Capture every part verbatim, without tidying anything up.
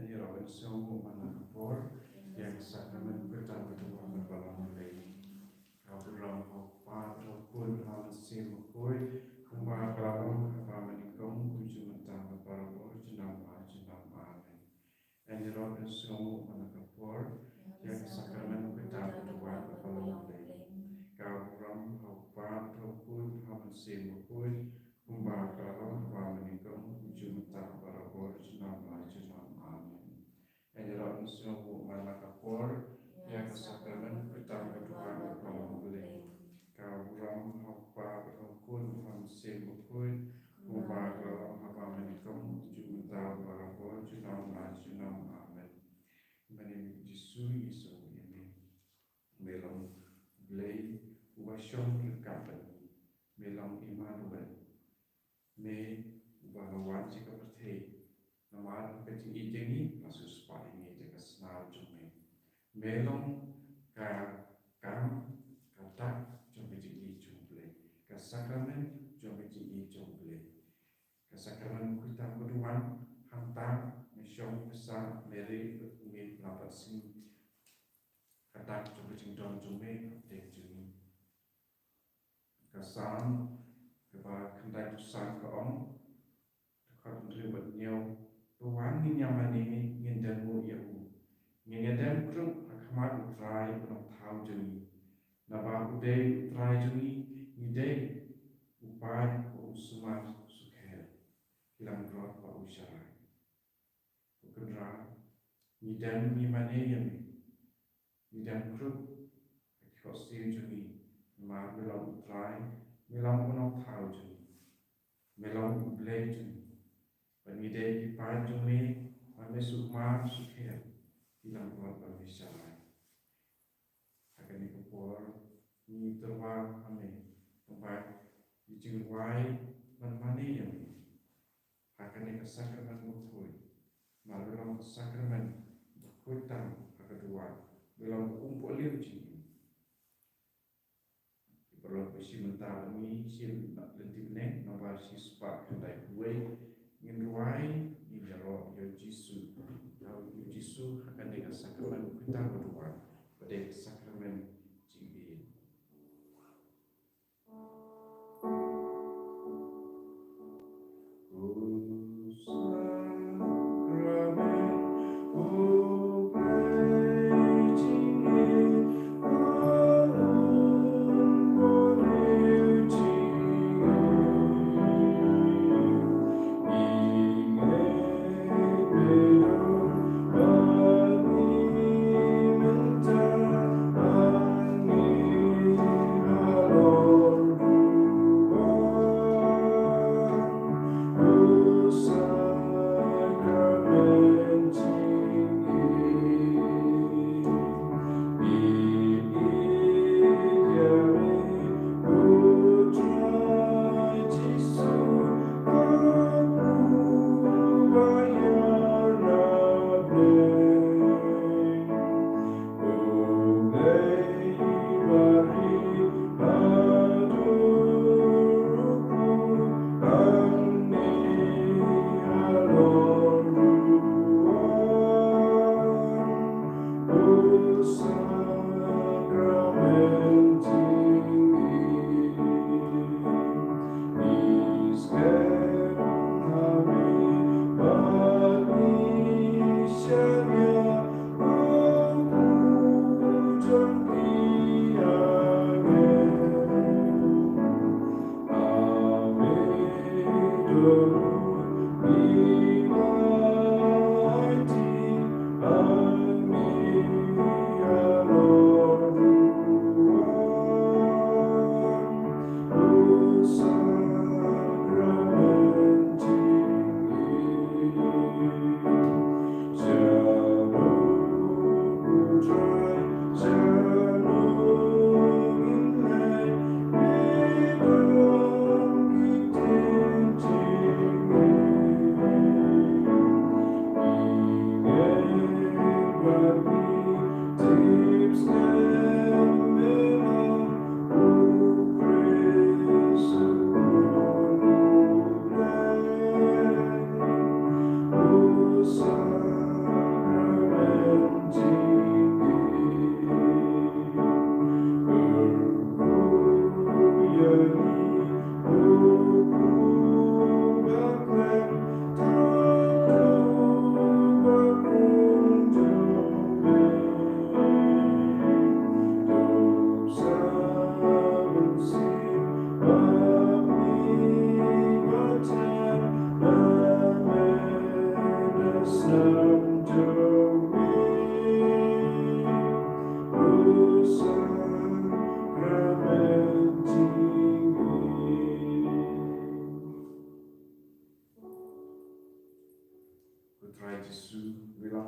Ïaroh ban sngewbha man la ka por ïa ka sakramen khuid tam ka duwan bad ka long U Blei. Ka burom ha U Kpa bad ha U Khun bad ha U Mynsiem Bakhuid, kumba ka la long ha kaba nyngkong, kumjuh mynta bad barabor, junom la junom. Amen. Ïaroh ban sngewbha man la ka por ïa ka sakramen khuid tam ka duwan bad ka long U Blei. Ka burom ha U Kpa bad ha U Khun bad ha U Mynsiem Bakhuid, kumba ka la long ha kaba nyngkong, kumjuh mynta bad barabor, junom la junom. Amen. Ïaroh ban sngewbha man la ka por ïa ka sakramen khuid tam ka duwan bad ka long U Blei. Ka burom ha U Kpa bad ha U Khun bad ha U Mynsiem Bakhuid, kumba ka la long ha kaba nyngkong, kumjuh mynta bad barabor, junom la junom. Amen. Ïa me, Jisu, ngi sngewnguh ïa me. Me long U Blei uba shong ryngkat bad ngi. Me long Immanuel. Me uba la wan sha ka pyrthei. Namar ka jingïeit jong ngi, la siewspah ïa ngi da ka snar jong me. Me long ka kam, ka dak jong ka jingïeit jong U Blei, ka sakramen jong ka jingïeit jong U Blei. Ka sakramen khuid tam ka duwan, hangta me shong, me sah, me ri, me la pat sngi. Ka dak jong ka jingdon jong me hapdeng jong ngi. Ka Salm kaba khyndaiphew san ka ong, dkhot hynriew bad hynñiew: To wan ngin ïa mane, ngin dem nguh ïa u, ngin ïa dem krup ha khmat U Trai U Nongthaw jong ngi. Naba u dei U Trai jong ngi, ngi dei u paid ba um sumar sukher. Ki lam rot ba u sharai. Ko Kynrad, ngi dem ngi mane ïa me. Ngi dem krup ha ki khohsiew jong ngi, namar me long U Trai, me long U Nongthaw jong ngi, me long U Blei jong ngi. Bad ngi dei ki paid jong me, bad me sumar sukher. Ki lam rot ba me sharai. Ha kane ka por ngi tyrwa ha me, tang ba ki jingrwai ban mane ïa me ha kane ka sakramen bakhuid. Namar me long ka sakramen bakhuid tam ha ka duwan, me long ka umpohliew jong ngi. Ki paralok, ba shi mynta ngi shim lynti bneng, Nongbuh shispah khyndaiphew wei. Ngin rwai, ngin ïaroh ïa U Jisu. Ïa U Jisu ha kane ka sakramen khuid tam ka duwan, ba dei ka sakramen jingïeit.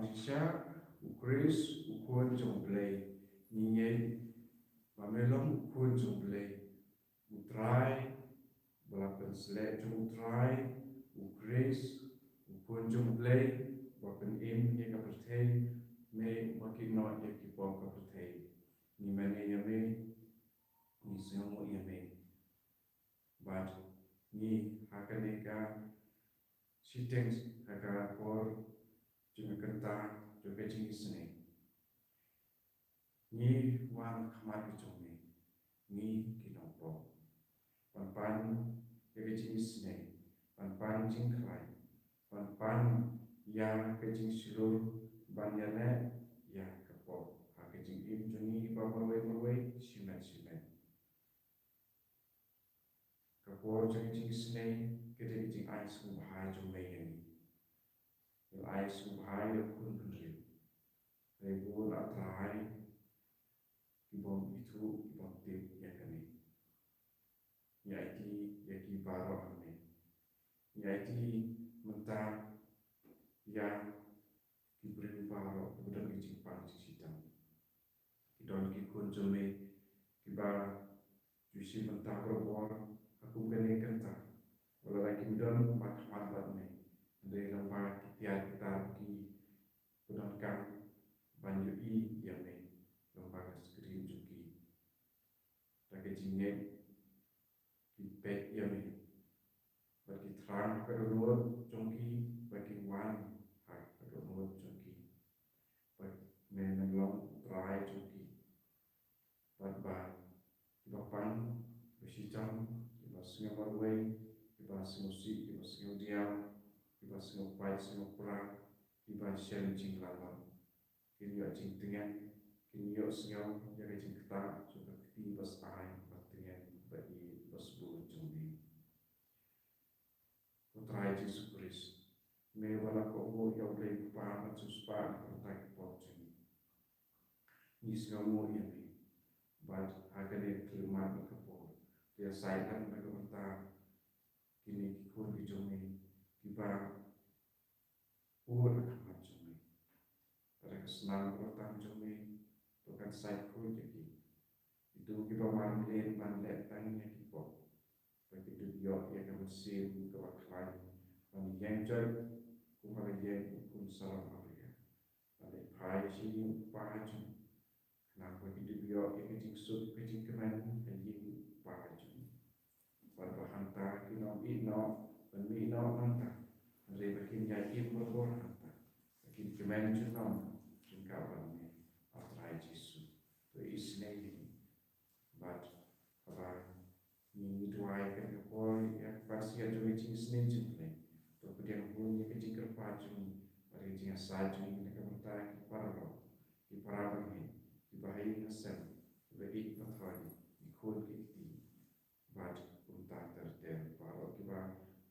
Shisha, u Khrist, u Khun jong u Blei, ngi ngeit ba me long u Khun jong u Blei, u Trai ba la pynsleh jong u Trai, u Khrist, u Khun jong u Blei, ba pynim ïa ka pyrthei, me ba kynnoh ïa ki pop ka pyrthei. Ngi mane ïa me, ngi sngewnguh ïa me. Bad ngi ha kane ka shiteng, ha ka por jong ka kynta jong ka jingisynei, ngi wan khmat ka jong me, ngi ki nongpop, ban pan ïa ka jingisynei, ban pan jingkhlaiñ, ban pan ïa ka jingshlur, ban ïaleh ïa ka pop ha ka jingim jong ngi ba marwei marwei, shimet shimet. Ka por jong ka jingisynei ka dei ka jingai sngewbha jong me ïa ngi. Ngi ai sngewbha ïa u khun bynriew. Hynrei bun, A Trai, ki bym ithuh, ki bym tip ïa kane. Ngi aiti ïa ki baroh ha me. Ngi aiti mynta ïa ki briew baroh kiba don ki jingpang jingshitom. Ki don ki khun jong me kiba ju shim bynta barabor ha kum kane ka kynta. Wat lada kim don markhmat bad me, hynrei lyngba ki tiar ki tar kiba donkam ban ïohi ïa me lyngba ka screen jong ki. Da ka jingngeit ki peit ïa me, bad ki thrang ha ka dohnud jong ki, bad ki wan ha ka dohnud jong ki, bad me men long Trai jong ki. Bad ba kiba pang, kiba shitom, kiba sngew marwei, kiba sngewsih, kiba sngewdiaw, kiba sngewpait sngewpra, kiba shem jinglaitluid, kin ïoh jingtngen, kin ïoh sngew ïa ka jingktah jong ka kti ba shai, ba tngen, ba ïeit, ba sbun jong me. Ko Trai Jisu Khrist, me ba la kohnguh ïa U Blei U Kpa ban sngewspah na ka bynta ki pop jong ngi. Ngi sngewnguh ïa me bad ha kane ka khyllipmat bad ka por, to ïasaid lang na ka bynta kine ki khun ki jong me kiba bun ha khmat jong me. Lada ka snam ka btang jong me, to kan said khuid ïa ki. Kito kiba mar mlien ban leh tang ïa ki pop, ba kin dup ïoh ïa ka mynsiem kaba khlaiñ ban ïeng joit kum ba la ïeng u khun sarong awria, ban leit phai sha ïing u kpa jong ngi. Khnang ba kin dup ïoh ïa ka jingsuk ka jingkmen ha ïing u kpa jong ngi. Bad ba hangta kin ym ïeh noh ban mih noh hangta, hynrei ba kin ïai im barabor hangta, ba kin kmen junom jingkyrpad me, A Trai Jisu. To isynei ïa ngi. Bad haba ngi duwai ha kane ka por ïa ka pansngiat jong ka jingisynei jong U Blei, to pdiang hun ïa ka jingkyrpad jong ngi bad ka jingïasaid jong ngi na ka bynta ki paralok, ki parabangeit, kiba ha ïing ha sem, kiba ïeit pathoi, ki khun ki kti, bad kumta ter ter baroh kiba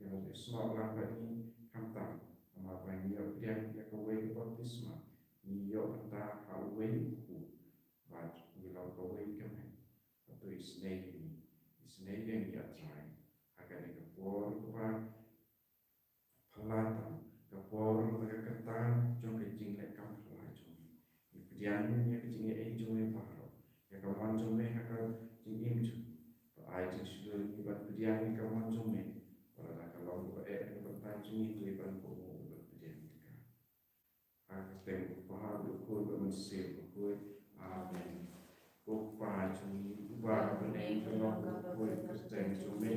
ïasnoh lang bad ngi, khamtam namar ba ngi ïoh pdiang ïa kawei ka baptisma, ngi ïoh bynta ha uwei u kpu bad ngi long kawei ka met. Bad to isynei ïa ngi, isynei ïa ngi, A Trai, ha kane ka por kaba phylla tam, ka por bad ka kynta jong ka jingleh kam phylla jong me. Ngi pdiang ïa ka jingaiei jong me baroh ïa ka mon jong me ha ka jingim jong ngi. To ai jingshlur ïa ngi ban pdiang ïa ka mon jong me. Wat lada ka long kaba eh ha ka bynta jong ngi, to ai ban kohnguh ban pdiang ïa ka. Ha ka kyrteng U Kpa, U Khun bad U Mynsiem Bakhuid. Amen. Ko Kpa jong ngi uba ha bneng, ka long ka bakhuid ka kyrteng jong me.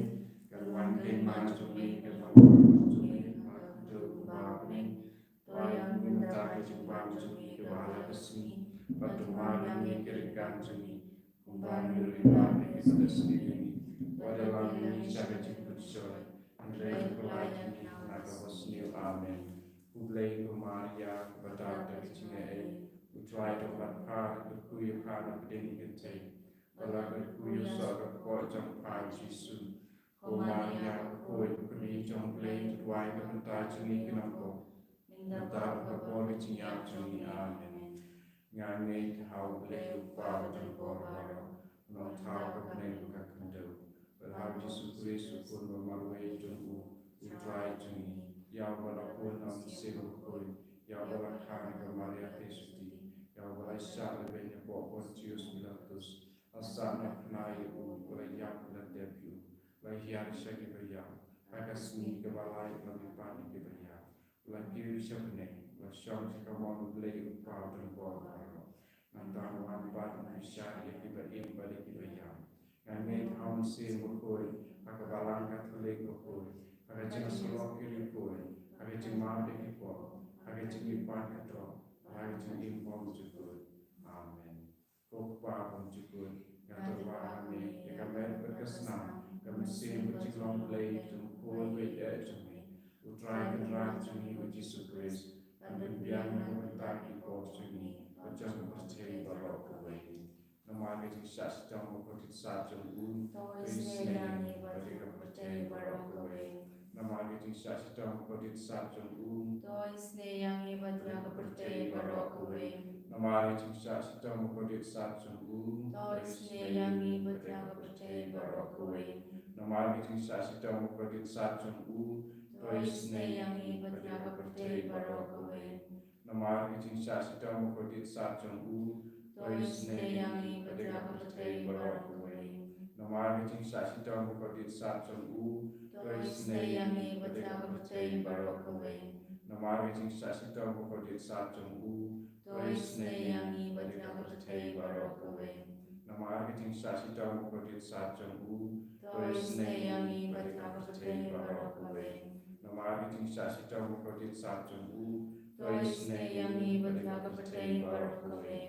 Kan wan ka hima jong me, kan wan ka burom jong me ha ka khyndew kumba ha bneng. To ai ïa ngi mynta ka jingbam jong ngi kaba ha la ka sngi, bad to mad ïa ngi ki ryngkat jong ngi, kumba ngi ruh ngi mad ïa kiba da sniew ïa ngi. Wat ïalam ïa ngi sha ka jingpynshoi, hynrei to pyllait ïa ngi na kaba sniew. Amen. Khublei ko Maria, kaba dap da ka jingaiei, U Trai u don bad pha, kyrkhu ïa pha na pdeng ki kynthei, bad la kyrkhu ïa u soh ka kpoh jong pha Jisu. Ko Maria bakhuid, kmie jong U Blei, to duwai na ka bynta jong ngi ki nongpop, mynta bad ha ka por ka jingïap jong ngi. Amen. Nga ngeit ha U Blei U Kpa uba don bor baroh, u Nongthaw ka bneng bad ka khyndew, bad ha U Jisu Khrist U Khun ba marwei jong u, U Trai jong ngi, ïa uba la bun na U Mynsiem Bakhuid, ïa uba la kha na ka Maria Theisotti, ïa uba la shah lehbeiñ hapoh Pontius Pilatus, la sahnarphna ïa u, la ïap, la tep ïa u, la hiar sha kiba ïap, ha ka sngi kaba lai la mihpat na kiba ïap, la kiew sha bneng, la shong sha ka mon U Blei U Kpa Uba Donbor Baroh. Nangta un wan pat un bishar ïa kiba im bad ïa kiba ïap. Ngan ngeit ha u Mynsiem Bakhuid, ha ka Balang Katholik bakhuid, ha ka jingïasyllok ki riewkhuid, ha ka jingmap ïa ki pop, ha ka jingmihpat ka doh, ha ka jingim bymjukut. Amen. Ko Kpa bymjukut, nga tyrwa ha me ïa ka met bad ka snam, ka mynsiem bad jinglong Blei jong U Khun baieit jong me, U Trai Kynrad jong ngi U Jisu Khrist, ban pynbiang na ka bynta ki pop jong ngi bad jong ka pyrthei baroh kawei. Namar ka jingshah shitom bakordit sat jong u, to isynei ïa ngi bad ïa ka pyrthei baroh kawei. Namar ka jingshah shitom bakordit sat jong u, to isynei ïa ngi bad ïa ka pyrthei baroh kawei. Namar ka jingshah shitom bakordit sat jong u, to isynei ïa ngi bad ïa ka pyrthei baroh kawei. Namar ka jingshah shitom bakordit sat jong u, to isynei ïa ngi bad ïa ka pyrthei baroh kawei. Namar ka jingshah shitom bakordit sat jong u, to isynei ïa ngi bad ïa ka pyrthei baroh kawei. Namar ka jingshah shitom bakordit sat jong u, to isynei ïa ngi bad ïa ka pyrthei baroh kawei. Namar ka jingshah shitom bakordit sat jong u, to isynei ïa ngi bad ïa ka pyrthei baroh kawei. Namar ka jingshah shitom bakordit sat jong u, to isynei ïa ngi bad ïa ka pyrthei baroh kawei. Namar ka jingshah shitom bakordit sat jong u, to isynei ïa ngi bad ïa ka pyrthei baroh kawei.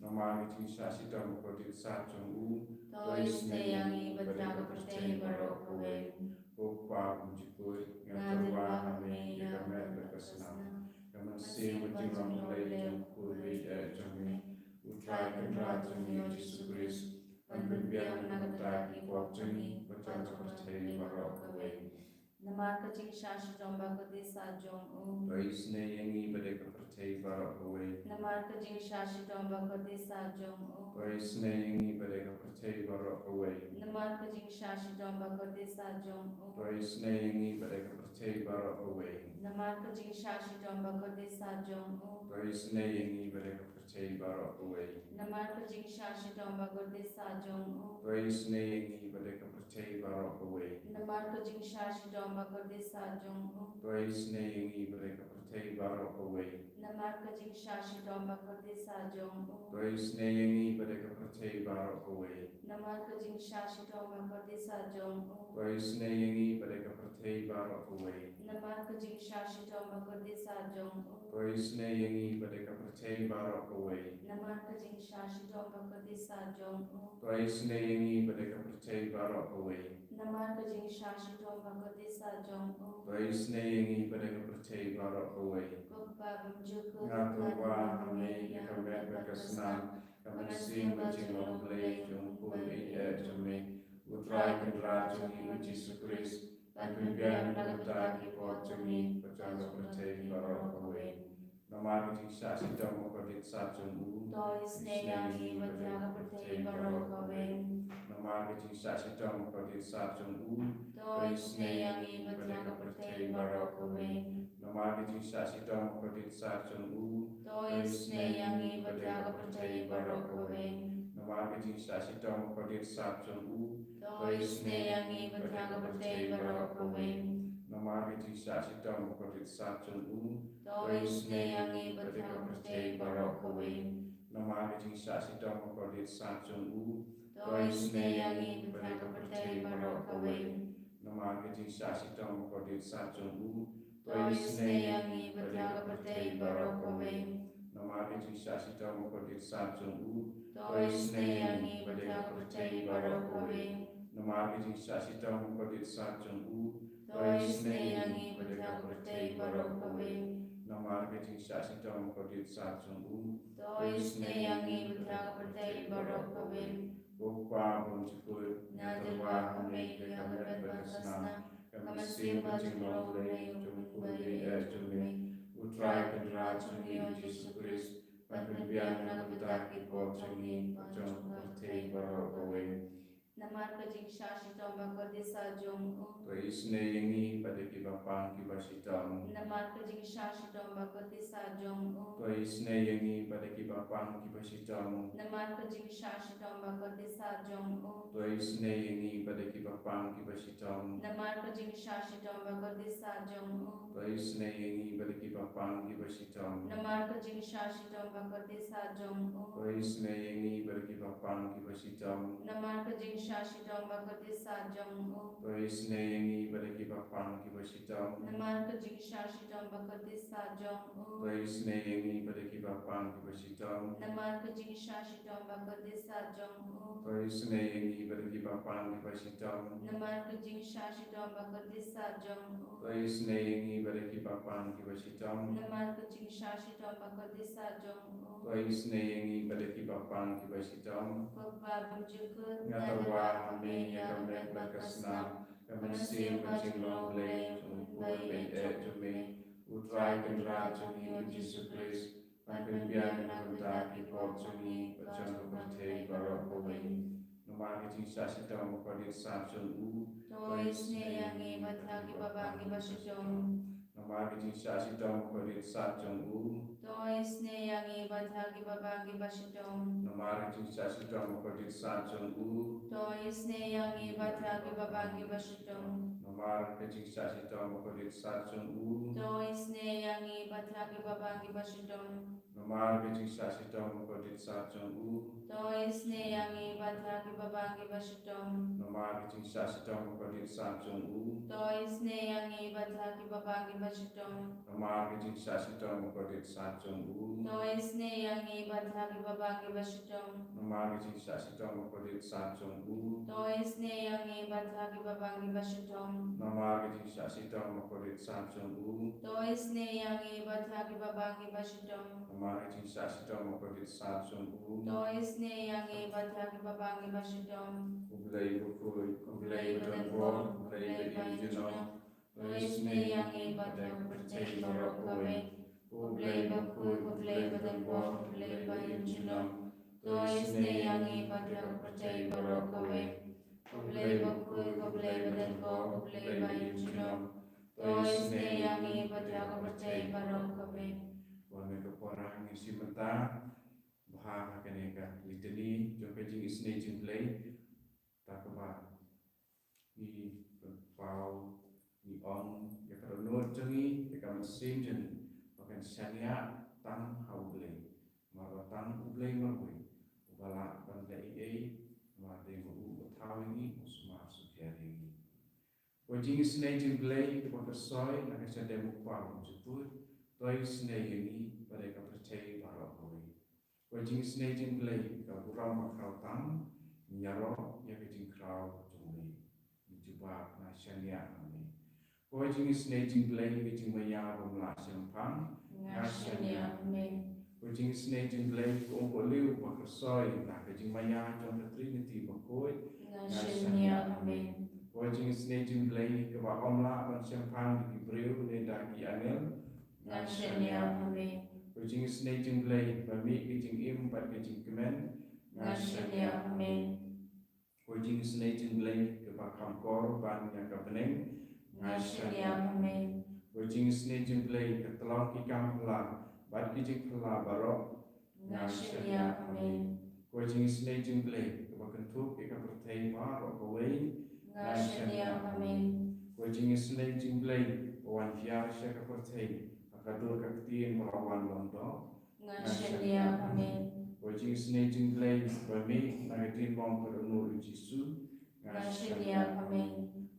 Namar ka jingshah shitom bakordit sat jong u, to isynei ïa ngi bad ïa ka pyrthei baroh kawei. Ko Kpa bymjukut, nga tyrwa ha me ïa ka met bad ka snam, ka mynsiem bad jinglong Blei jong U Khun baieit jong me, U Trai Kynrad jong ngi U Jisu Khrist, ban pynbiang na ka bynta ki pop jong ngi bad jong ka pyrthei baroh kawei. Namar ka jingshah shitom bakordit sat jong u, to isynei ïa ngi bad ïa ka pyrthei baroh kawei. Namar ka jingshah shitom bakordit sat jong u, to isynei ïa ngi bad ïa ka pyrthei baroh kawei. Namar ka jingshah shitom bakordit sat jong u, to isynei ïa ngi bad ïa ka pyrthei baroh kawei. Namar ka jingshah shitom bakordit sat jong u, to isynei ïa ngi bad ïa ka pyrthei baroh kawei. Namar ka jingshah shitom bakordit sat jong u, to isynei ïa ngi bad ïa ka pyrthei baroh kawei. Namar ka jingshah shitom bakordit sat jong u, to isynei ïa ngi bad ïa ka pyrthei baroh kawei. Namar ka jingshah shitom bakordit sat jong u, to isynei ïa ngi bad ïa ka pyrthei baroh kawei. Namar ka jingshah shitom bakordit sat jong u, to isynei ïa ngi bad ïa ka pyrthei baroh kawei. Namar ka jingshah shitom bakordit sat jong u, to isynei ïa ngi bad ïa ka pyrthei baroh kawei. Namar ka jingshah shitom bakordit sat jong u, to isynei ïa ngi bad ïa ka pyrthei baroh kawei. Namar ka jingshah shitom bakordit sat jong u, to isynei ïa ngi bad ïa ka pyrthei baroh kawei. Ko Kpa bymjukut, nga tyrwa ha me ïa ka met bad ka snam, ka mynsiem bad jinglong Blei jong U Khun baieit jong me, U Trai Kynrad jong ngi U Jisu Khrist, ban pynbiang na ka bynta ki pop jong ngi bad jong ka pyrthei baroh kawei. Namar ka jingshah shitom bakordit sat jong u, to isynei ïa ngi bad ïa ka pyrthei baroh kawei. Namar ka jingshah shitom bakordit sat jong u, to isynei ïa ngi bad ïa ka pyrthei baroh kawei. Namar ka jingshah shitom bakordit sat jong u, to isynei ïa ngi bad ïa ka pyrthei baroh kawei. Namar ka jingshah shitom bakordit sat jong u, to isynei ïa ngi bad ïa ka pyrthei baroh kawei. Namar ka jingshah shitom bakordit sat jong u, to isynei ïa ngi bad ïa ka pyrthei baroh kawei. Namar ka jingshah shitom bakordit sat jong u, to isynei ïa ngi bad ïa ka pyrthei baroh kawei. Namar ka jingshah shitom bakordit sat jong u, to isynei ïa ngi bad ïa ka pyrthei baroh kawei. Namar ka jingshah shitom bakordit sat jong u, to isynei ïa ngi bad ïa ka pyrthei baroh kawei. Namar ka jingshah shitom bakordit sat jong u, to isynei ïa ngi bad ïa ka pyrthei baroh kawei. Namar ka jingshah shitom bakordit sat jong u, to isynei ïa ngi bad ïa ka pyrthei baroh kawei. Ko Kpa bymjukut, nga tyrwa ha me ïa ka met bad ka snam, ka mynsiem bad jinglong Blei jong U Khun baieit jong me, U Trai Kynrad jong ngi U Jisu Khrist, ban pynbiang na ka bynta ki pop jong ngi bad jong ka pyrthei baroh kawei. Namar ka jingshah shitom ba kordit sah jong u. To isynei ïa ngi bad ïa kiba pang kiba shitom. Namar ka jingshah shitom ba kordit sah jong u. To isynei ïa ngi bad ïa kiba pang kiba shitom. Namar ka jingshah shitom ba kordit sah jong u. To isynei ïa ngi bad ïa kiba pang kiba shitom. Namar ka jingshah shitom ba kordit sah jong u. To isynei ïa ngi bad ïa kiba pang kiba shitom. Namar ka jingshah shitom ba kordit sah jong u. To isynei ïa ngi bad ïa kiba pang kiba shitom. Namar ka jingshah shitom ba kordit sah jong u. To isynei ïa ngi bad ïa kiba pang kiba shitom. Namar ka jingshah shitom ba kordit sah jong u. To isynei ïa ngi bad ïa kiba pang kiba shitom. Namar ka jingshah shitom ba kordit sah jong u. To isynei ïa ngi bad ïa kiba pang kiba shitom. Namar ka jingshah shitom ba kordit sah jong u. To isynei ïa ngi bad ïa kiba pang kiba shitom. Namar ka jingshah shitom ba kordit sah jong u. To isynei ïa ngi bad ïa kiba pang kiba shitom. Ko Kpa bymjukut, nga tyrwa ha me ïa ka met bad ka snam, ka mynsiem ka jinglong Blei jong u Khun ba ïeit jong me, U Trai Kynrad jong ngi U Jisu Khrist, ban pynbiang na ka bynta ki pop jong ngi bad jong ka pyrthei baroh kawei. Namar ka jingshah shitom ba kordit sah jong u. To isynei ïa ngi bad ïa kiba pang kiba shitom. Namar ka jingshah shitom ba kordit sah jong u. To isynei ïa ngi bad ïa kiba pang kiba shitom. Namar ka jingshah shitom ba kordit sah jong u. To isynei ïa ngi bad ïa kiba pang kiba shitom. Namar ka jingshah shitom ba kordit sah jong u. To isynei ïa ngi bad ïa kiba pang kiba shitom. Namar ka jingshah shitom ba kordit sah jong u. To isynei ïa ngi bad ïa kiba pang kiba shitom. Namar ka jingshah shitom ba kordit sah jong u. To isynei ïa ngi bad ïa kiba pang kiba shitom. Namar ka jingshah shitom ba kordit sah jong u. To isynei ïa ngi bad ïa kiba pang kiba shitom. Namar ka jingshah shitom ba kordit sah jong u. To isynei ïa ngi bad ïa kiba pang kiba shitom. Namar ka jingshah shitom ba kordit sah jong u. To isynei ïa ngi bad ïa kiba pang kiba shitom. Namar ka jingshah shitom ba kordit sah jong u. To isynei ïa ngi bad ïa kiba pang kiba shitom. U Blei bakhuid, U Blei badonbor, U Blei baïeit junom. To isynei ïa ngi bad ïa ka pyrthei baroh kawei. U Blei bakhuid, U Blei badonbor, U Blei baïeit junom. To isynei ïa ngi bad ïa ka pyrthei baroh kawei. U Blei bakhuid, U Blei badonbor, U Blei baïeit junom. To isynei ïa ngi bad ïa ka pyrthei baroh kawei. Wan me ka por ngin shem bynta bha ha kane ka litany jong ka jingisynei jong U Blei. Ta kaba ngi pynpaw, ngi ong ïa ka dohnud jong ngi, ïa ka mynsiem jong ngi, ba kan shaniah tang ha U Blei. Namar ba tang U Blei marwei uba lah ban leh ei ei, namar dei ma u uba thaw ïa ngi, u sumar sukher ïa ngi. Ka jingisynei jong U Blei kaba kyrsoi na ka shadem U Kpa bymjukut, to isynei ïa ngi bad ïa ka pyrthei baroh kawei. Ka jingisynei jong U Blei ka burom bakhraw tam, ngi ïaroh ïa ka jingkhraw jong U Blei. Ngi jubab, nga shaniah ha me. Ka jingisynei jong U Blei ka jingmaïa bym lah shemphang, nga shaniah ha me. Ka jingisynei jong U Blei ka umpohliew ba kyrsoi na ka jingmaïa jong ka Trinity bakhuid, nga shaniah ha me. Ka jingisynei jong U Blei kaba ym lah ban shemphang da ki briew ne da ki angel, nga shaniah ha me. Ka jingisynei jong U Blei ba mih ka jingim bad ka jingkmen, nga shaniah ha me. Ka jingisynei jong U Blei kaba kham kor ban ïa ka bneng, nga shaniah ha me. Ka jingisynei jong U Blei ka tyllong ki kam phylla bad ki jingphylla baroh, nga shaniah ha me. Ka jingisynei jong U Blei kaba kynthup ïa ka pyrthei baroh kawei, nga shaniah ha me. Ka jingisynei jong U Blei ba wan hiar sha ka pyrthei ha ka dur ka ktien ba la wan long doh, nga shaniah ha me. Ka jingisynei jong U Blei ba mih na ka diengphna ka dohnud U Jisu, nga shaniah ha me.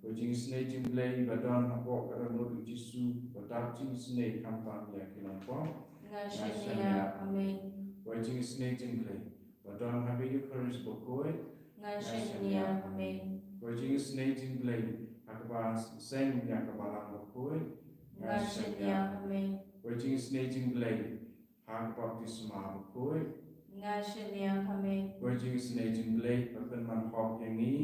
Ka jingisynei jong U Blei ba don hapoh ka dohnud U Jisu, ba dap jingisynei khamtam ïa ki nongpop, nga shaniah ha me. Ka jingisynei jong U Blei ba don ha ka Eukharist bakhuid, nga shaniah ha me. Ka jingisynei jong U Blei ha kaba seng ïa ka balang bakhuid, nga shaniah ha me. Ka jingisynei jong U Blei ha ka baptisma bakhuid, nga shaniah ha me. Ka jingisynei jong U Blei ba pynman hok ïa ngi,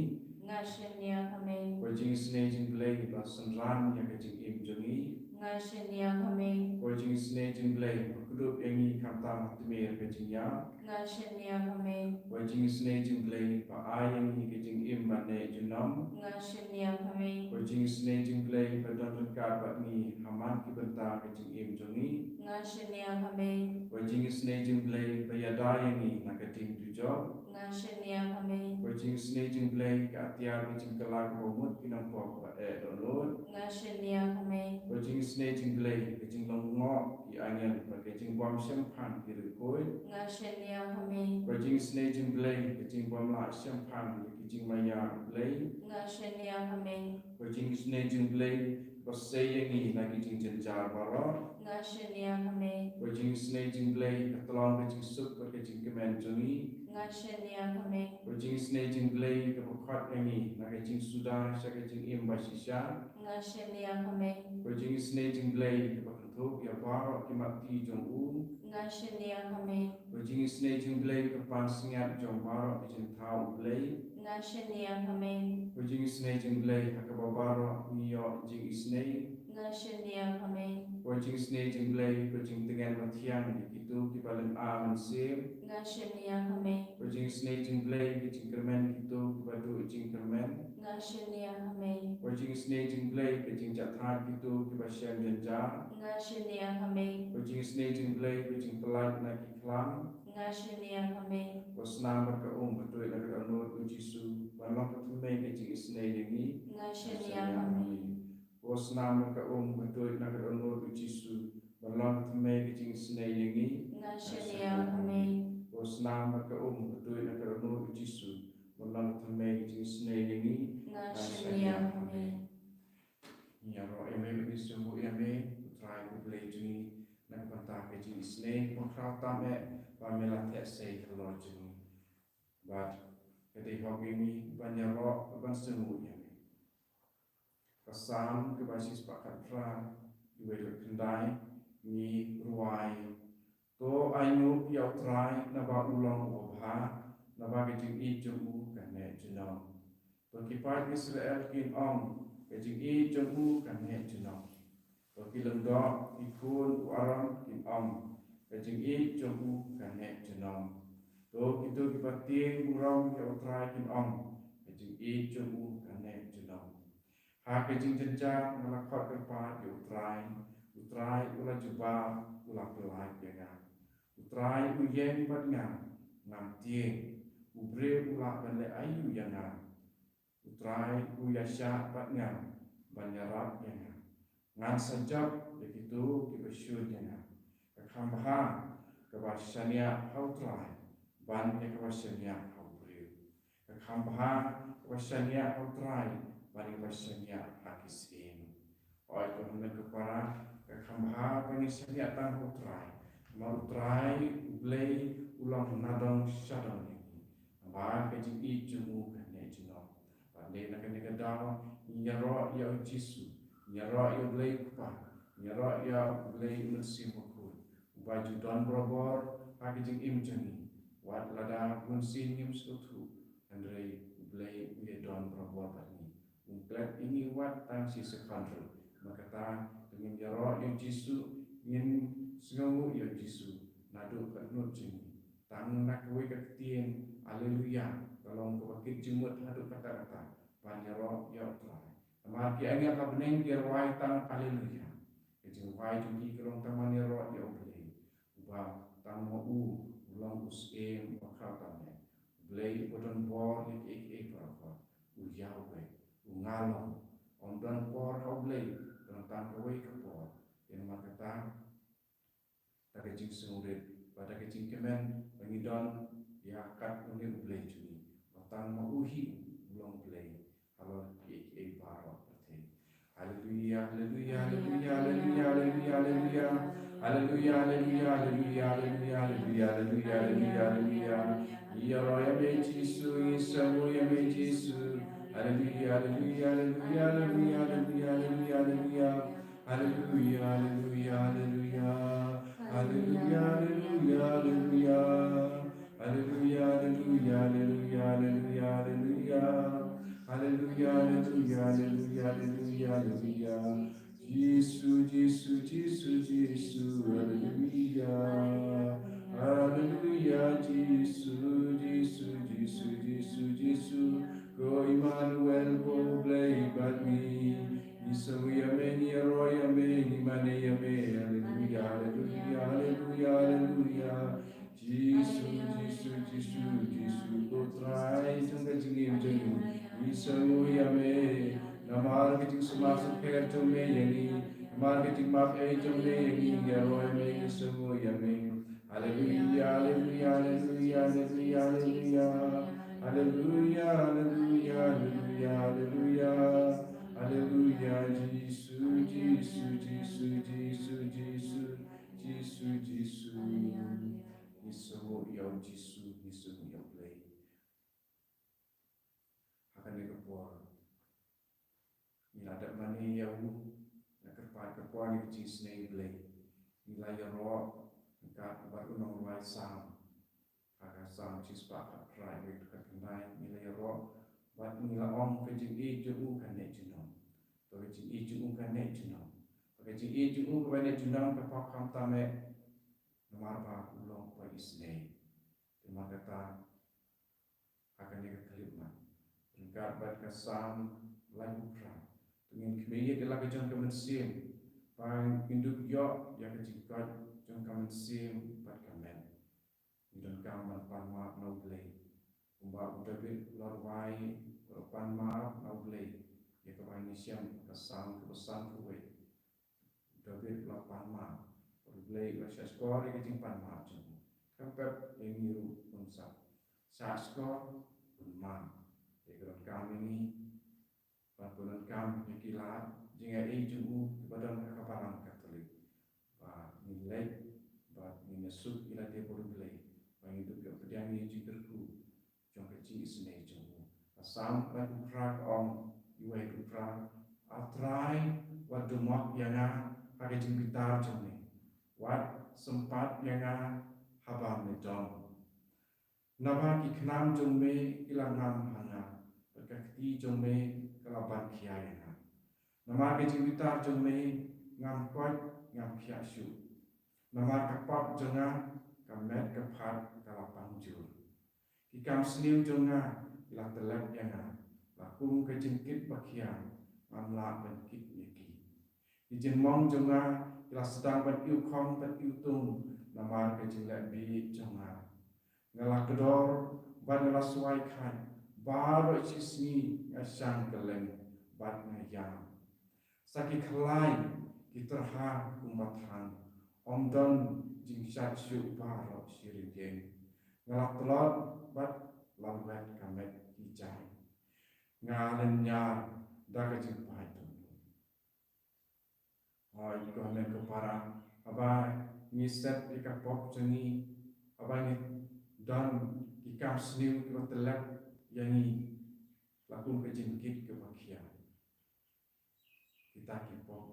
nga shaniah ha me. Ka jingisynei jong U Blei ba synran ïa ka jingim jong ngi, Nga shaniah ha me. Ko jingisynei jong U Blei, ba kdup ïa ngi khamtam ha tmier ka jingïap. Nga shaniah ha me. Ko jingisynei jong U Blei, ba ai ïa ngi ka jingim ban neh junom. Nga shaniah ha me. Ko jingisynei jong U Blei, ba don ryngkat bad ngi ha man ki bynta ka jingim jong ngi. Nga shaniah ha me. Ko jingisynei jong U Blei, ba ïada ïa ngi na ka jingdujok. Nga shaniah ha me. Ko jingisynei jong U Blei, ka atiar ka jingkylla kaba mut ki nongpop ba eh dohnud. Nga shaniah ha me. Ko jingisynei jong U Blei, ka jinglong ngoh ki angel bad ka jingbym shemphang ki riewkhuid. Nga shaniah ha me. Ko jingisynei jong U Blei, ka jingbym lah shemphang ïa ki jingmaïa U Blei. Nga shaniah ha me. Ko jingisynei jong U Blei, ba sei ïa ngi na ki jingjynjar baroh. Nga shaniah ha me. Ko jingisynei jong U Blei, ka tlong ka jingsuk bad ka jingkmen jong ngi. Nga shaniah ha me. Ko jingisynei jong U Blei, kaba khot ïa ngi na ka jingsuda sha ka jingim bashisha. Nga shaniah ha me. Ko jingisynei jong U Blei, kaba kynthup ïa baroh ki mat ti jong u. Nga shaniah ha me. Ko jingisynei jong U Blei, ka pansngiat jong baroh ki jingthaw U Blei. Nga shaniah ha me. Ko jingisynei jong U Blei, ha kaba baroh ngi ïoh jingisynei. Nga shaniah ha me. Ko jingisynei jong U Blei, ko jingtngen mathiang ïa kito kiba lynga mynsiem. Nga shaniah ha me. Ko jingisynei jong U Blei, ka jingkyrmen kito kiba duh jingkyrmen. Nga shaniah ha me. Ko jingisynei jong U Blei, ka jingjahthait kito kiba shem jynjar. Nga shaniah ha me. Ko jingisynei jong U Blei, ka jingpyllait na ki khlam. Nga shaniah ha me. Ko snam bad ka um ba tuid na ka dohnud U Jisu, ban long ka thymmei ka jingisynei ïa ngi. Nga shaniah ha me. Ko snam bad ka um ba tuid na ka dohnud U Jisu, ban long ka thymmei ka jingisynei ïa ngi. Nga shaniah ha me. Ko snam bad ka um ba tuid na ka dohnud U Jisu, ban long ka thymmei ka jingisynei ïa ngi. Nga shaniah ha me. Ngi ïaroh ïa me bad ngi sngewbha ïa me, U Trai U Blei jong ngi, na ka bynta ka jingisynei bakhraw tam eh ba me la theh sei halor jong ngi. Bad ka dei hok ïa ngi ban ïaroh ban sngewbha ïa me. Ka Salm kaba shispah khatphra, iwei la khyndai, ngi rwai. To ainguh ïa U Trai naba u long uba bha, naba ka jingïeit jong u ka neh junom. To ki paid Israel kin ong, ka jingïeit jong u ka neh junom. To ki lyngdoh, ki khun u Aaron kin ong, ka jingïeit jong u ka neh junom. To kito kiba tieng burom ïa U Trai kin ong, ka jingïeit jong u ka neh junom. Ha ka jingjynjar nga la khot kyrpad ïa U Trai, U Trai u la jubab, u la pyllait ïa nga. U Trai u ïeng bad nga, ngam tieng. U briew u lah ban leh aïu ïa nga? U Trai u ïaishah bad nga, ban ïarap ïa nga. Ngan sa jop ïa kito kiba shun ïa nga. Ka kham bha kaba shaniah ha U Trai ban ïa kaba shaniah ha u briew. Ka kham bha kaba shaniah ha U Trai ban ïa kaba shaniah ha ki syiem. Hooid ko hynmen ko para, ka kham bha ba ngin shaniah tang ha U Trai. Namar U Trai U Blei u long nadong shadong ïa ngi. Namar ka jingïeit jong u ka neh junom. Bad dei na kane ka daw ngin ïaroh ïa U Jisu, ngin ïaroh ïa U Blei U Kpa, ngin ïaroh ïa U Blei U Mynsiem Bakhuid, uba ju don barabor ha ka jingim jong ngi. Wat lada bunsien ngim sngewthuh, hynrei U Blei u ïadon barabor bad ngi. Um klet ïa ngi wat tang shi sekon ruh. Namar kata, to ngin ïaroh ïa U Jisu, ngin sngewnguh ïa U Jisu naduh ka dohnud jong ngi. Tang na kawei ka ktien, Alleluia, ka long kaba kit jingmut haduh katta katta ban ïaroh ïa U Trai. Namar ki angel ka bneng ki rwai tang Alleluia. Ka jingrwai jong ki ka long tang ban ïaroh ïa U Blei, uba tang ma u u long u syiem bakhraw tam eh. U Blei uba don bor ïa kiei kiei baroh. U ïa uwei, u nga long. Ym don por ha U Blei, don tang kawei ka por. Te namar kata, da ka jingsngewrit bad da ka jingkmen ba ngi don ïa kat une U Blei jong ngi, ba tang ma u hi u long Blei halor kiei kiei baroh pyrthei. Haleluia, haleluia, haleluia, haleluia, haleluia. Haleluia, haleluia, haleluia, haleluia, haleluia, haleluia, haleluia, haleluia. Ïaroh ïa me Jisu, ïasngewbha ïa me Jisu. Haleluia, haleluia, haleluia, haleluia, haleluia, haleluia, haleluia. Haleluia, haleluia, haleluia, haleluia. Haleluia, haleluia, haleluia. Haleluia, haleluia, haleluia, haleluia, haleluia. Haleluia, haleluia, haleluia, haleluia, haleluia, haleluia. Jisu, Jisu, Jisu, Jisu, Haleluya. Haleluya, Jisu, Jisu, Jisu, Jisu, Jisu. Ko Immanuel, ko Blei bad ngi. Ngi sngew ïa me, ngi ïaroh ïa me, ngi mane ïa me. Haleluya, haleluya, haleluya, haleluya. Jisu, Jisu, Jisu, Jisu, ko Trai jong ka jingim jong ngi, ngi sngew ïa me. Namar ka jingsumar sumper jong me ïa ngi, namar ka jingmap ei jong me ïa ngi, ngi ïaroh ïa me, ngi sngew ïa me. Haleluya, haleluya, haleluya, haleluya, haleluya. Haleluya, haleluya, haleluya, haleluya. Jisu, Jisu, Jisu, Jisu, Jisu, Jisu, Jisu. Ngi sngew ïa u Jisu, ngi sngew ïa u Blei. Ha kane ka por ngi la dep mane ïa u, na kyrpad ka por ngi ka jingsnei Blei. Ngi la ïaroh ryngkat bad u nongrwai Salm. Ha ka Salm shispah khatkhyndai, ngi la ïaroh bad ngi la ong ka jingïeit jong u ka neh junom. To ka jingïeit jong u ka neh junom. Ka jingïeit jong u kaba neh junom ka pop khamtam eh. Namar ba u long uba isnei. Te namar kata ha kane ka khyllipmat, ryngkat bad ka Salm laiphew phra, to ngin khmih ïa la ka jong ka mynsiem, ba ngin dup ïoh ïa ka jingkoit jong ka mynsiem bad ka met. Ngi donkam ban pan map na u Blei. Kumba u David u la rwai, u la pan map na u Blei. Ïa kaba ngi shem ka Salm kaba sanphew wei. U David u la pan map. U Blei u la shahshkor ïa ka jingpan map jong u. Khamtam ïa ngi ruh un sa shahshkor, un map. Ïa ka donkam ïa ngi ban pyndonkam ïa ki lad jingaiei jong u kiba don ha ka balang Katholik. Ba ngin leit, ba ngin ïasuk ïa lade bad u Blei, ba ngin dup ïoh pdiang ïa ka jingkyrkhu jong ka jingisnei jong u. Ka Salm laiphew phra ka ong, uwei u phra, A Trai, wat dumok ïa nga ha ka jingbitar jong me. Wat sympat ïa nga haba me don. Naba ki khnam jong me ki la ngam ha nga, bad ka kti jong me ka la ban khia ïa nga. Namar ka jingbitar jong me ngam koit, ngam khiah shuh. Namar ka pap jong nga, ka met ka phad ka la pang jur. Ki kam sniew jong nga ki la tyllep ïa nga, la kum ka jingkit ba khiah, ngam lah ban kit ïa ki. Ki jingmong jong nga ki la sdang ban iwkhong ban iwtung, namar ka jingleh bieit jong nga. Nga la kdor bad nga la swai khat, baroh shi sngi nga shang kylleng bad nga ïam. Sa ki khlaiñ ki tyrha kumba than, ym don jingshad shuh baroh shi ryngkeng. Nga la tlot bad la lwet ka met ki jaiñ. Nga lynñiar da ka jingpait. Hooid, ko hynmen ko para, haba ngi set ïa ka pop jong ngi, haba ngi don ki kam sniew kiba tyllep ïa ngi, la kum ka jingkit kaba khiah. Kita ki pop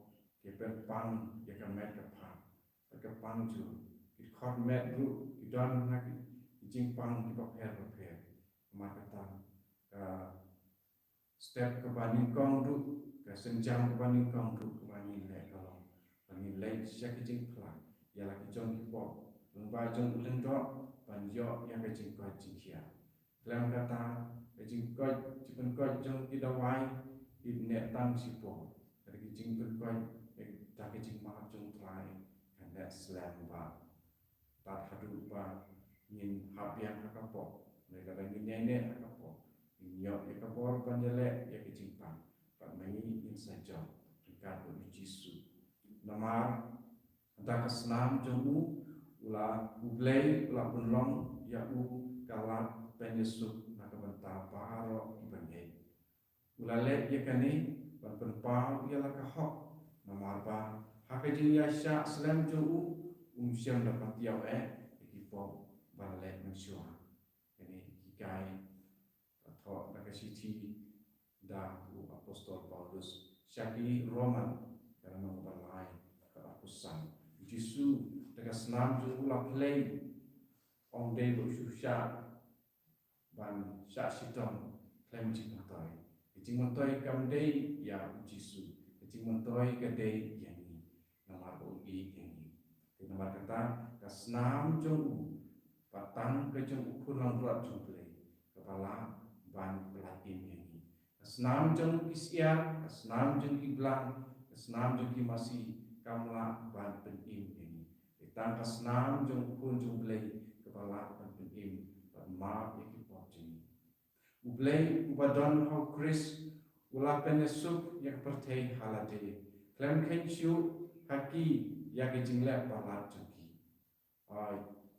ki pynpang ïa ka met ka phad, ka pang jur, ki khot met ruh ki don ha ki jingpang kiba pher ba pher. Namar kata ka step kaba nyngkong ruh, ka sienjam kaba nyngkong ruh kaba ngi leh ka long ba ngi leit sha ki jingphla ïa la ki jong ki pop, lyngba jong u lyngdoh ban ïoh ïa ka jingkoit jingkhiah. Khlem kata, ka jingkoit, jingpynkoit jong ki dawai, kim neh tang shipor. Ka dei ka jingpynkoit da ka jingmap jong U Trai, ka neh slem bha. Tad haduh ba ngin hap biang ha ka pop, ne lada ngin ïaineh ha ka pop, ngin ïoh ïa ka bor ban ïaleh ïa ka jingpang, bad ma ngi ngin sa jop ryngkat bad U Jisu. Namar da ka snam jong u, u la, U Blei u la pynlong ïa u ka lad ban ïasuk na ka bynta baroh kiba ngeit. U la leh ïa kane ban pynpaw ïa la ka hok, namar ba ha ka jingïaishah slem jong u, um shym da patiaw eh ïa ki pop ba la leh mynshuwa. Kane hikai ka thoh na ka shithi da u Apostol Paulus sha ki Roman, ka lynnong ba lai, ka arphew san. U Jisu da ka snam jong u la pynlong, ym dei ba u shu shah ban shah shitom khlem jingmyntoi. Ka jingmyntoi kam dei ïa U Jisu. Ka myntoi ka dei ïa ngi, namar u ïeit ïa ngi. Te namar kata, ka snam jong u, bad tang ka jong u Khun langbrot jong U Blei, kaba lah ban pyllait im ïa ngi. Ka snam jong ki syiar, ka snam jong ki blang, ka snam jong ki masi, kam lah ban pynim ïa ngi. Te tang ka snam jong u Khun jong U Blei, kaba lah ban pynim, ban map ïa ki pop jong ngi. U Blei uba don ha U Khrist, u la pynïasuk ïa ka pyrthei ha lade. Khlem kheiñ shuh ha ki ïa ka jingleh palat jong ki. Ai,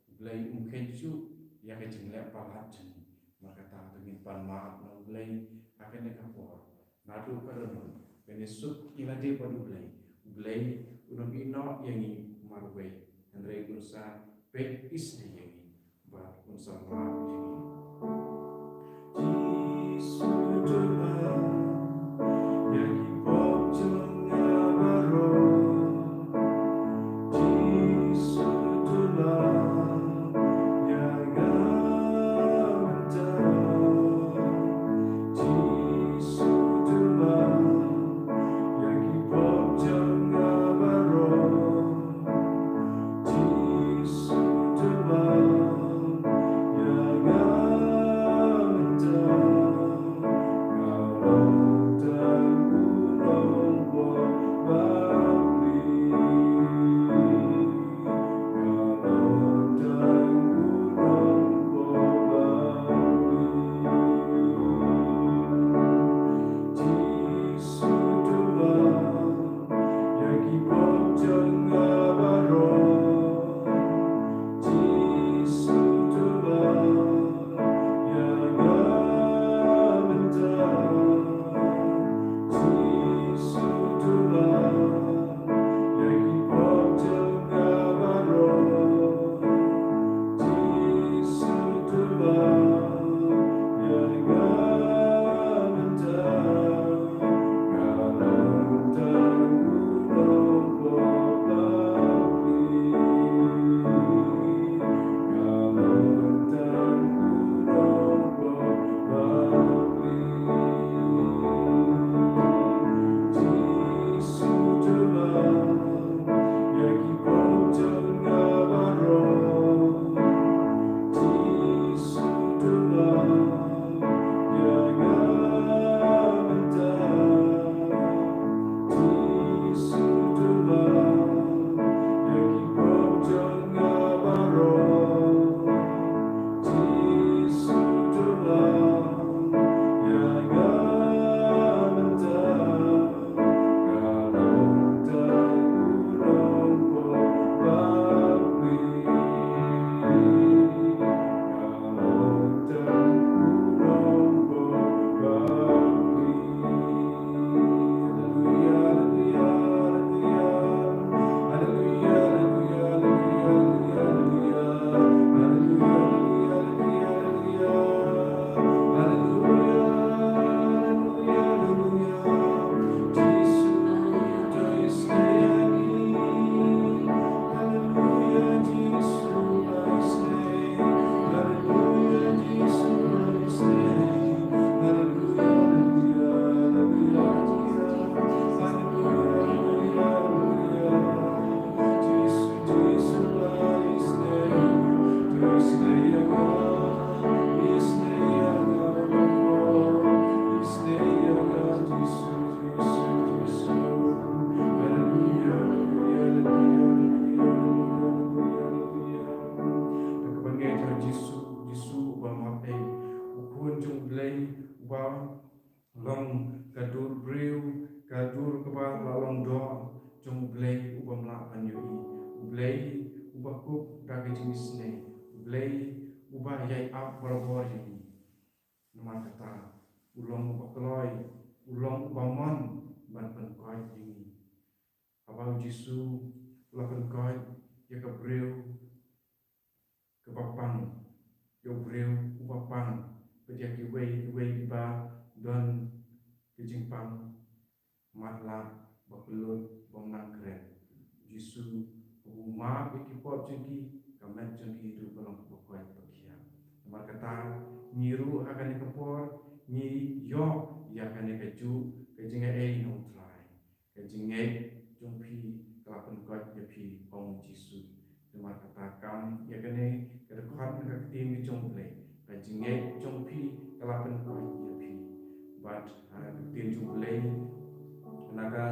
U Blei um kheiñ shuh ïa ka jingleh palat jong ngi. Namar kata to ngin pan map na U Blei ha kane ka por. Naduh ka dohnud, pynïasuk ïa lade bad U Blei. U Blei un ym ïehnoh ïa ngi marwei. Hynrei un sa peit isynei ïa ngi bad un sa map ïa ngi. Jisu, to map ïa ki pop jong nga baroh. Jisu, to map ïa nga mynta. Jisu, to map ïa ki pop jong nga baroh. Jisu, to map ïa nga mynta. Nga long tang u nongpop bapli. Nga long tang u nongpop bapli. Jisu, to map ïa ki pop jong nga baroh. Jisu, to map ïa nga mynta. Jisu, to map ïa ki pop jong nga baroh. Jisu, to map ïa nga mynta. Nga long tang u nongpop bapli. Nga long tang u nongpop bapli. Jisu, to map ïa ki pop jong nga baroh. Jisu, to map ïa nga mynta. Jisu, to map ïa ki pop jong nga baroh. Jisu, to map ïa nga mynta. Nga long tang u nongpop bapli. Nga long tang u nongpop bapli. Haleluya, haleluya, haleluya. Haleluya, haleluya, haleluya, haleluya. Haleluya, haleluya, haleluya, haleluya. Haleluya, haleluya, haleluya. Jisu, to isynei ïa ngi. Haleluya, Jisu, to isynei. Haleluya, Jisu, to isynei. Haleluya, haleluya, haleluya, haleluya. Haleluya, haleluya, haleluya. Jisu, Jisu, to isynei. To isynei ïa nga. Isynei ïa nga, Jisu. Haleluya, haleluya, haleluya. Ka bangeit ha Jisu, Jisu uba map ei, u Khun jong U Blei, uba long ka dur briew, ka dur kaba la long doh jong U Blei, uba ym lah ban ïohi, U Blei uba kup da ka jingisynei, U Blei uba ïai ap barabor ïa ngi. Namar kata, u long uba kloi, u long uba mon ban pynkoit ïa ngi. Haba u Jisu u la pynkoit ïa ka briew kaba pang, ïa u briew uba pang, bad ïa kiwei kiwei kiba don ka jingpang, mad lad, ba kyllut, bym nang kren. U Jisu u map ïa ki pop jong ki, ka met jong ki ruh ka long kaba koit ba khiah. Namar kata, ngi ruh ha kane ka por, ngi ïoh ïa kane kajuh ka jingai na U Trai. Ka jingngeit jong phi ka la pynkoit ïa phi, ong u Jisu. Namar kata kam ïa kane ka dkhot na ka ktien ka jong U Blei. Ka jingngeit jong phi ka la pynkoit ïa phi. Bad ha ka ktien jong U Blei na ka,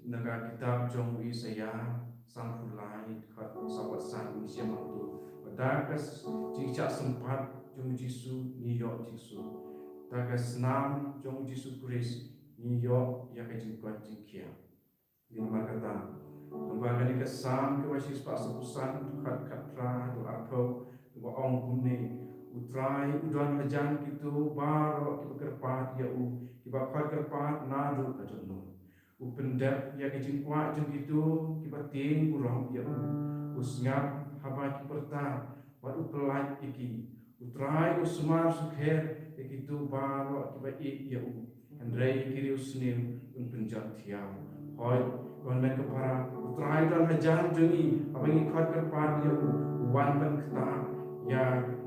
na ka kitab jong u Isaïah, sanphew lai, dkhot saw san, ngi shem hangto. Bad da ka s-, jingshah sympat jong u Jisu ngi ïoh jingsuk. Da ka snam jong u Jisu Khrist ngi ïoh ïa ka jingkoit jingkhiah. Namar kata, lyngba kane ka Salm kaba shispah sawphew san, dkhot khatphra haduh arphew, kaba ong kumne: U Trai u don hajan kito baroh kiba kyrpad ïa u, kiba khot kyrpad naduh ka dohnud. U pyndep ïa ka jingkwah jong kito kiba tieng burom ïa u. U sngap haba ki pyrta bad u pyllait ïa ki. U Trai u sumar sukher ïa kito baroh kiba ïeit ïa u. Hynrei ki riewsniew un pynjot thiaw. Hooid, ko hynmen ko para, U Trai u don hajan jong ngi, haba ngi khot kyrpad ïa u, u wan ban ktah ïa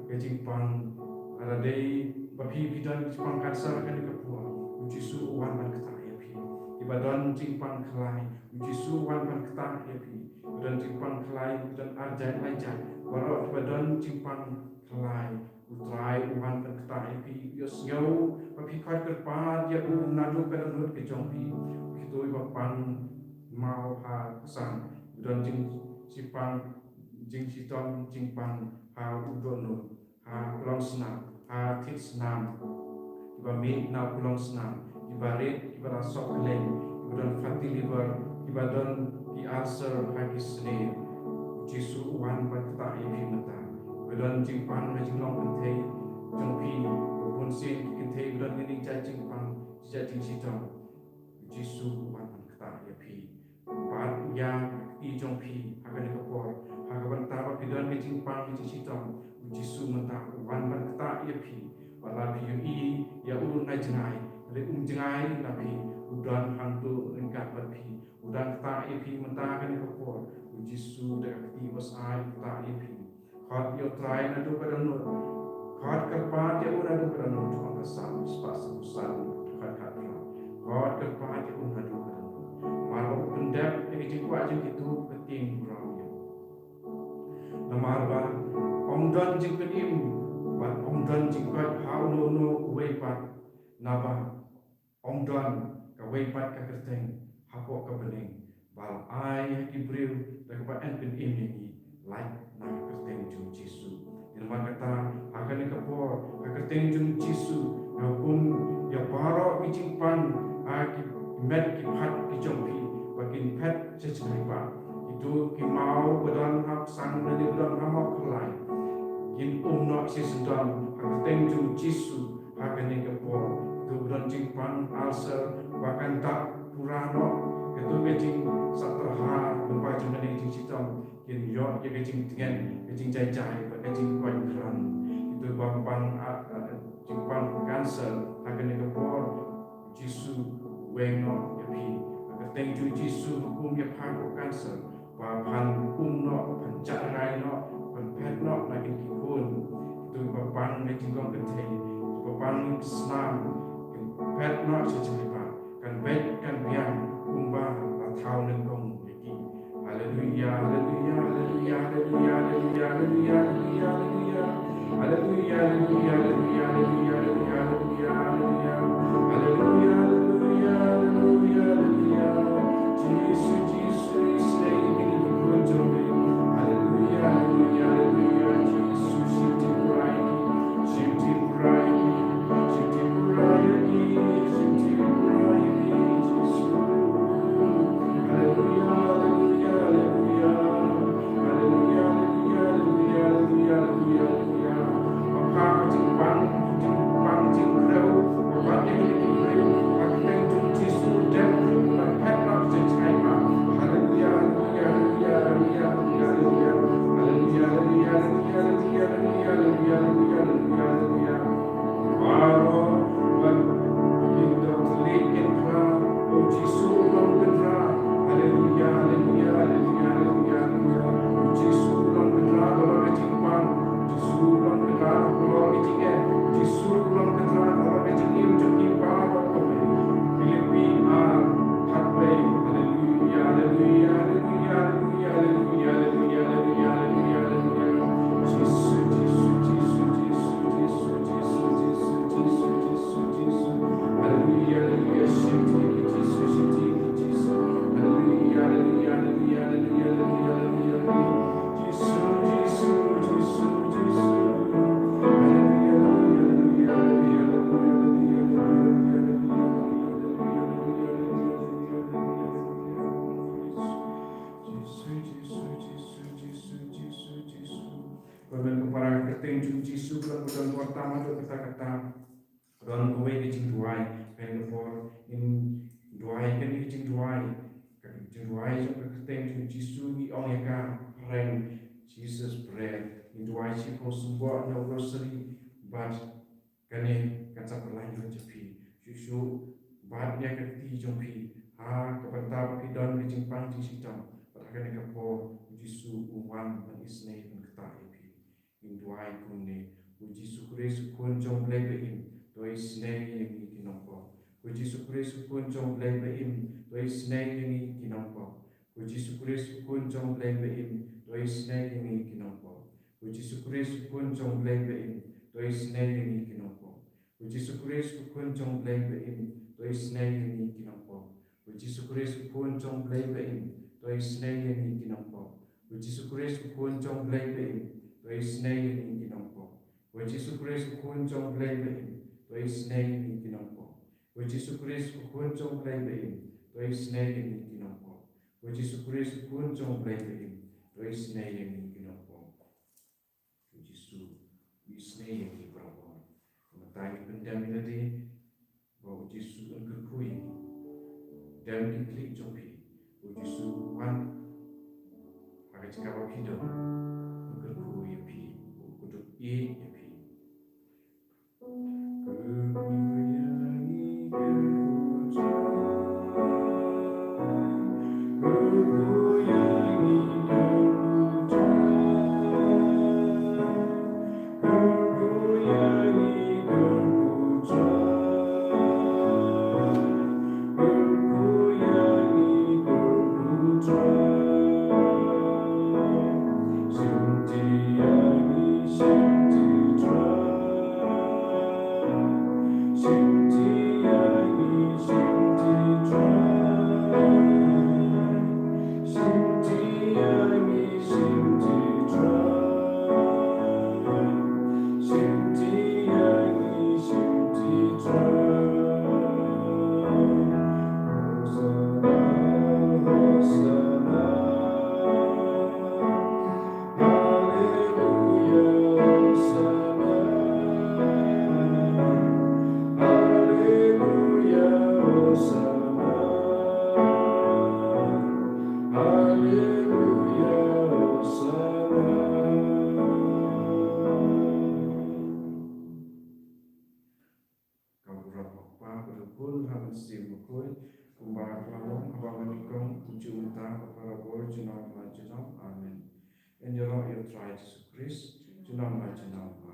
ka jingpang. Lada dei ba phi phi don jingpang cancer kane ka por, u Jisu u wan ban ktah ïa phi. Kiba don jingpang khlai, u Jisu u wan ban ktah ïa phi. Kiba don jingpang khlai, kiba don ar jait lai jait, baroh kiba don jingpang khlai, U Trai u wan ban ktah ïa phi. Ïohsngew ba phi khot kyrpad ïa u naduh ka dohnud ka jong phi. Kito kiba pang maw ha khuslai, kiba don jingshipang, jingshitom, jingpang ha u dohnud, ha u longsnam, ha thied snam, kiba mih na u longsnam, kiba rit, kiba la sop kylleng, kiba don fatty liver, kiba don ki ulcer ha ki snier. U Jisu u wan ban ktah ïa phi mynta. Kiba don jingpang ha jinglong kynthei jong phi, ba bun sien ki kynthei ba don kine ki jait jingpang, ki jait jingshitom, u Jisu u wan ban ktah ïa phi. Bad ïa ka kti jong phi ha kane ka por, ha ka bynta ba phi don ka jingpang ka jingshitom, u Jisu mynta u wan ban ktah ïa phi. Wat la phi ïohi ïa u na jngai, hynrei um jngai na phi, u don hangto ryngkat bad phi. U dang ktah ïa phi mynta kane ka por. U Jisu da ka kti basai u ktah ïa phi. Khot ïa U Trai naduh ka dohnud. Khot kyrpad ïa u naduh ka dohnud, ong ka Salm shispah sawphew san, dkhot khatphra. Khot kyrpad ïa u naduh ka dohnud. Namar ba u pyndep ïa ka jingkwah jong kito kiba tieng burom ïa u. Namar ba ym don jingpynim bad ym don jingkoit ha uno uno uwei pat, naba ym don kawei pat ka kyrteng hapoh ka bneng ba la ai ha ki briew da kaba yn pynim ïa ngi lait na ka kyrteng jong u Jisu. Namar kata, ha kane ka por, ha ka kyrteng jong u Jisu, nga hukum ïa baroh ki jingpang, ha ki met ki phad ki jong phi, ba kin phet sha jngai ba kito ki maw ba don ha psang lane ba don ha mawkhlai, kin um noh shisyndon ha ka kyrteng jong u Jisu. Ha kane ka por, kito ba don jingpang ulcer ba kan dap pura noh, kito ka jingsngewthuh ha lyngba jong kane ka jingshitom, kin ïoh ïa ka jingtngen, ka jingjai jai bad ka jingkoit khlaiñ. Kito ba pang, ah, ah, jingpang cancer ha kane ka por, u Jisu u weng noh ïa phi. Ha ka kyrteng jong u Jisu, hukum ïa pha ko cancer ba phan um noh, phan jah rngai noh, phan phet noh na ki khun. Kito ba pang ha jinglong kynthei, kito ba pang ha ki snam, kin phet noh sha jngai ba kan beit kan biang kumba la thaw nyngkong ïa ki. Haleluia, haleluia, haleluia, haleluia. Haleluia, haleluia, haleluia, haleluia. Haleluia, haleluia, haleluia, haleluia, haleluia. Haleluia, haleluia, haleluia, haleluia, haleluia. Jisu, Jisu, ïa kine ki khun jong me. Haleluia, haleluia, haleluia. Jisu, shim jingpynim, shim jingpynim, shim jingpynim, shim jingpynim, Jisu. Haleluia, haleluia, haleluia. Haleluia, haleluia, haleluia, haleluia, haleluia. Ba pha ka jingpang, jingpang, jingkrew, ba pha ka jingkrew. Ko hynmen ko para, ka kyrteng jong u Jisu ka long kaba don bor tam haduh katta katta. Don kawei ka jingduwai, hynmen ka por ngin duwai kane ka jingduwai, ka jingduwai jong ka kyrteng jong u Jisu ngi ong ïa ka, phareng, Jesus breath. Ngin duwai shiphew symboh na u rosary bad kane kan sa pynlait lut ïa phi. Shuh shuh bat ïa ka kti jong phi ha ka bynta ba phi don ka jingpang jingshitom, bad ha kane ka por u Jisu un wan ban isynei ban ktah ïa phi. Ngin duwai kumne: Ko Jisu Khrist, ko Khun jong u Blei ba im, to isynei ïa ngi ki nongpop. Ko Jisu Khrist, ko Khun jong u Blei ba im, to isynei ïa ngi ki nongpop. Ko Jisu Khrist, ko Khun jong u Blei ba im, to isynei ïa ngi ki nongpop. Ko Jisu Khrist, ko Khun jong u Blei ba im, to isynei ïa ngi ki nongpop. Ko Jisu Khrist, ko Khun jong u Blei ba im, to isynei ïa ngi ki nongpop. Ko Jisu Khrist, ko Khun jong u Blei ba im, to isynei ïa ngi ki nongpop. Ko Jisu Khrist, ko Khun jong u Blei ba im, to isynei ïa ngi ki nongpop. Ko Jisu Khrist, ko Khun jong u Blei ba im, to isynei ïa ngi ki nongpop. Ko Jisu Khrist, ko Khun jong u Blei ba im, to isynei ïa ngi ki nongpop. Ko Jisu Khrist, ko Khun jong u Blei ba im, to isynei ïa ngi ki nongpop. Ko Jisu u isynei ïa ngi barabor. Mynta ngi pyndem ïa lade ba u Jisu un kyrkhu ïa ngi. Dem ki khlieh jong phi, u Jisu u wan ha ka jaka ba phi don, un kyrkhu ïa phi, u kdup ïeit ïa phi. Ka burom u Kpa bad u Khun bad u Mynsiem Bakhuid, kumba ka la long ha banyngkong, kumjuh mynta bad barabor, junom la junom. Amen. Ngin ïaroh ïa U Trai Jisu Khrist, junom la junom.